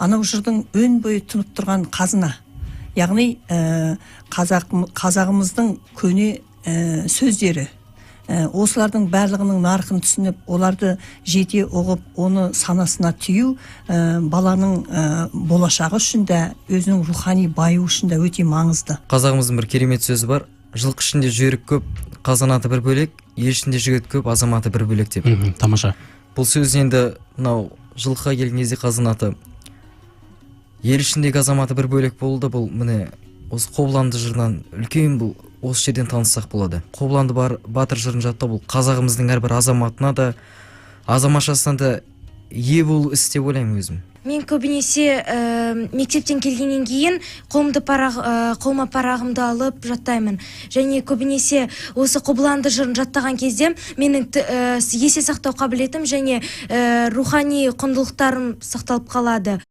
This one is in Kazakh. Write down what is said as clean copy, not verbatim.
Анау жырдың өн бойы тұнып тұрған қазына, яғни қазағымыздың көне сөздері. Осылардың барлығының нарқын түсініп, оларды жете ұғып, оны санасына түю баланың болашағы үшін де, өзінің рухани баюы үшін де өте маңызды. Қазағымыздың бір керемет сөзі бар: жылқы ішінде жүйрік көп, қазанаты бір бөлек, ел ішінде жігіт көп, азаматы бір бөлек деп. Тамаша. Бұл сөз енді мынау жылқыға келген кезде қазанаты, ел ішіндегі азаматы бір бөлек болды. Бұл, міне, осы Қобыланды жырынан үлкен, бұл осы жерден таныссақ болады. Қобыланды бар, батыр жырын жаттау бұл қазағымыздың әрбір азаматына да, азаматшасына да ие болу іс деп ойлаймын өзім. Мен көбінесе мектептен келгеннен кейін қолыма парағымды алып жаттаймын. Және көбінесе осы Қобыланды жырын жаттаған кезде менің есте сақтау қабілетім және рухани құндылықтарым сақталып қалады.